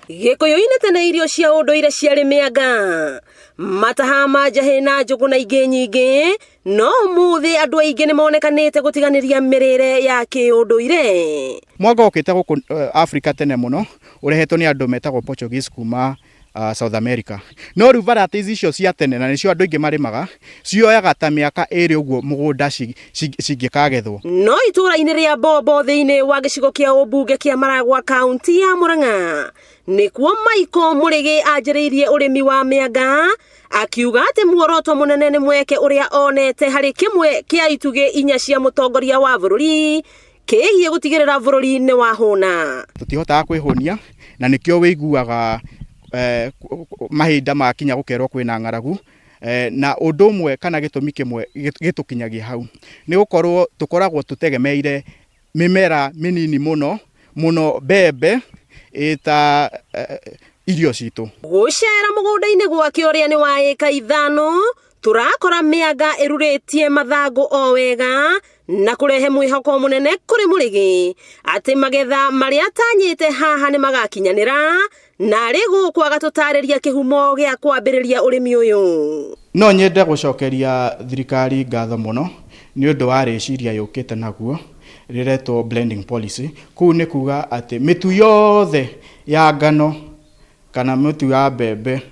Gĩkũyũ-inĩ tene irio cia ũndũire ciarĩ mĩanga, mataha ma njahĩ na njũgũ na ingĩ nyingĩ, no ũmũthĩ andũ aingĩ nĩ monekanĩte gũtiganĩria mĩrĩre ya kĩũndũire. Mwanga ũkĩte gũkũ Africa tene mũno, ũrehetwo nĩ andũ metagwo Portuguese kuma South America. No rĩu varieties icio cia tene na nĩcio andũ aingĩ marĩmaga, cioyaga ta mĩaka ĩrĩ ũguo mũgũnda cingĩkagethwo. No itũũra-inĩ rĩa Bombo thĩinĩ wa gĩcigo kĩa ũmbunge kĩa Maragwa kaunti ya Murang'a nĩkuo Michael Mũrĩgĩ anjĩrĩirie ũrĩmi wa mĩanga akiuga atĩ muoroto mũnene nĩ mweke ũrĩa onete harĩ kĩmwe kĩa itugĩ inya cia mũtongoria wa bũrũri kĩgiĩ gũtigĩrĩra bũrũri nĩ wahũna. Tũtihotaga kwĩhũnia na nĩkĩo wĩiguaga mahinda makinya gũkerwo kwĩna ng'aragu na ũndũ ũmwe kana gĩtũmi kĩmwe gĩtũkinyagia hau nĩ gũkorwo tũkoragwo tũtegemeire mĩmera mĩnini mũno mũno mbembe ĩta irio citũ. Gũcera mũgũnda-inĩ gwake ũrĩa nĩ wa ĩka ithano tũrakora mĩanga ĩrurĩtie mathangũ o wega na kũrehe mwĩhoko mũnene kũrĩ mũrĩgĩ atĩ magetha marĩa atanyĩte haha nĩ magakinyanĩra na arĩ gũkũ agatũtarĩria kĩhumo gĩa kwambĩrĩria ũrĩmi ũyũ. No nyende gũcokeria thirikari ngatho mũno nĩ ũndũ wa rĩciria yũkĩte naguo rĩretwo blending policy. Kũu nĩ kuga atĩ mĩtu yothe ya ngano kana mĩtu ya mbembe,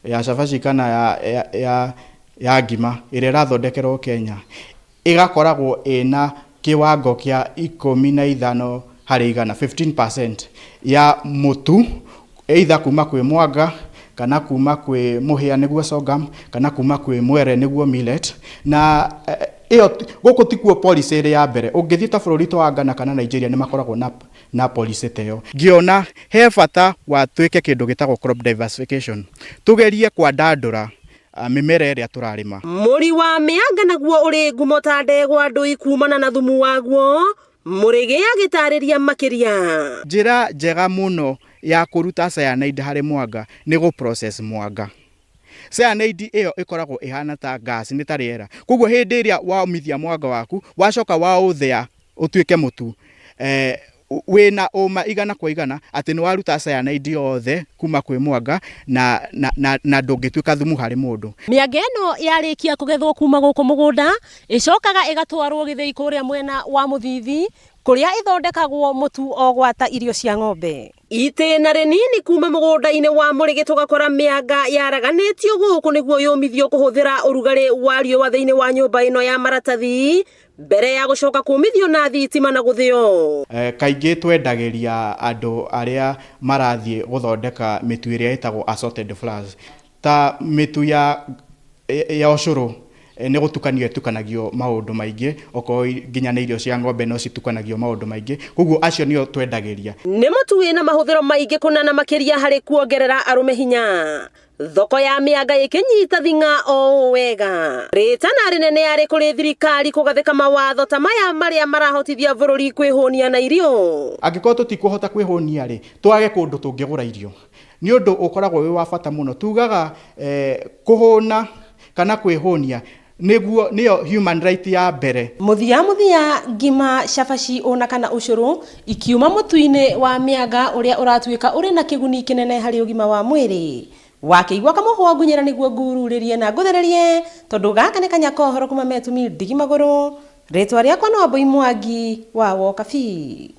ya cabaci kana ya, ya, ya, ya ngima ĩrĩa ĩrathondekerwo Kenya ĩgakoragwo ĩna kĩwango kĩa 15 harĩ igana, 15%, ya mũtu either kuma kwĩ mwanga kana kuma kwĩ mũhĩa nĩguo sorghum kana kuma kwĩ mwere nĩguo millet. Na ĩyo gũkũ tikuo policy ĩrĩ ya mbere. Ũngĩthiĩ ta bũrũri ta wa Ghana kana Nigeria nĩ makoragwo na na policy ta ĩyo. Ngĩona he bata wa twĩke kĩndũ gĩtagwo crop diversification, tũgerie kwandandũra mĩmera ĩrĩa tũrarĩma. Mũri wa mĩanga naguo ũrĩ ngumo ta ndegwa ndũi kumana na thumu waguo, Mũrĩgĩ agĩtarĩria makĩria. Njĩra njega mũno ya kũruta cyanide harĩ mwanga nĩ gũ process mwanga. Cyanide ĩyo ĩkoragwo ĩhana ta gas, nĩ ta rĩera. Koguo hĩndĩ ĩrĩa womithia mwanga waku, wacoka waũthĩa ũtuĩke mũtu, wĩna ũma igana kwa igana atĩ nĩ waruta cyanide yothe kuma kwĩ mwanga na, na, na, na ndũngĩtuĩka thumu harĩ mũndũ. Mĩanga ĩno yarĩkia kũgethwo kuma gũkũ mũgũnda, ĩcokaga ĩgatwarwo gĩthĩi kũrĩa mwena wa Mũthithi, kũrĩa ĩthondekagwo mũtu o gwata irio cia ng'ombe. Itĩna rĩnini kuma mũgũnda-inĩ wa Mũrĩgĩ tũgakora mĩanga yaraganĩtio gũkũ nĩguo yũmithio kũhũthĩra ũrugarĩ wa riũa thĩinĩ wa nyũmba ĩno ya maratathi mbere ya gũcoka kũmithio na thitima na gũthĩo. Kaingĩ twendagĩria andũ arĩa marathiĩ gũthondeka mĩtu ĩrĩa ĩtagwo assorted flours. Ta mĩtu ya ya ũcũrũ nĩ gũtukanio ĩtukanagio maũndũ maingĩ, okorwo nginya nĩ irio cia ng'ombe no citukanagio maũndũ maingĩ, koguo acio nĩo twendagĩria. Nĩ mũtu wĩna mahũthĩro maingĩ kũna na makĩria harĩ kuongerera arũme hinya. Thoko ya mĩanga ĩkĩnyita thing'a o ũũ wega. Rĩtana rĩnene arĩ kũrĩ thirikari kũgathĩka mawatho ta maya marĩa marahotithia bũrũri kwĩhũnia na irio. Angĩkorwo tũtikũhota kwĩhũnia rĩ, twage kũndũ tũngĩgũra irio. Nĩ ũndũ ũkoragwo wĩ wa bata mũno. Tugaga kũhũna kana kwĩhũnia nĩguo nĩyo human right ya mbere. Mũthia mũthia ngima, cabaci ona kana ũcũrũ ikiuma mũtu-inĩ wa mĩanga ũrĩa ũratuĩka ũrĩ na kĩguni kĩnene harĩ ũgima wa mwĩrĩ. Wakĩigua kamũhwa ngunyĩra nĩguo ngururĩrie na ngũthererie tondũ gaka nĩ kanya ka ũhoro kuma Metumi ndigi magũrũ. Rĩtwa rĩakwa no Wambũi Mwangi wa Wokabi.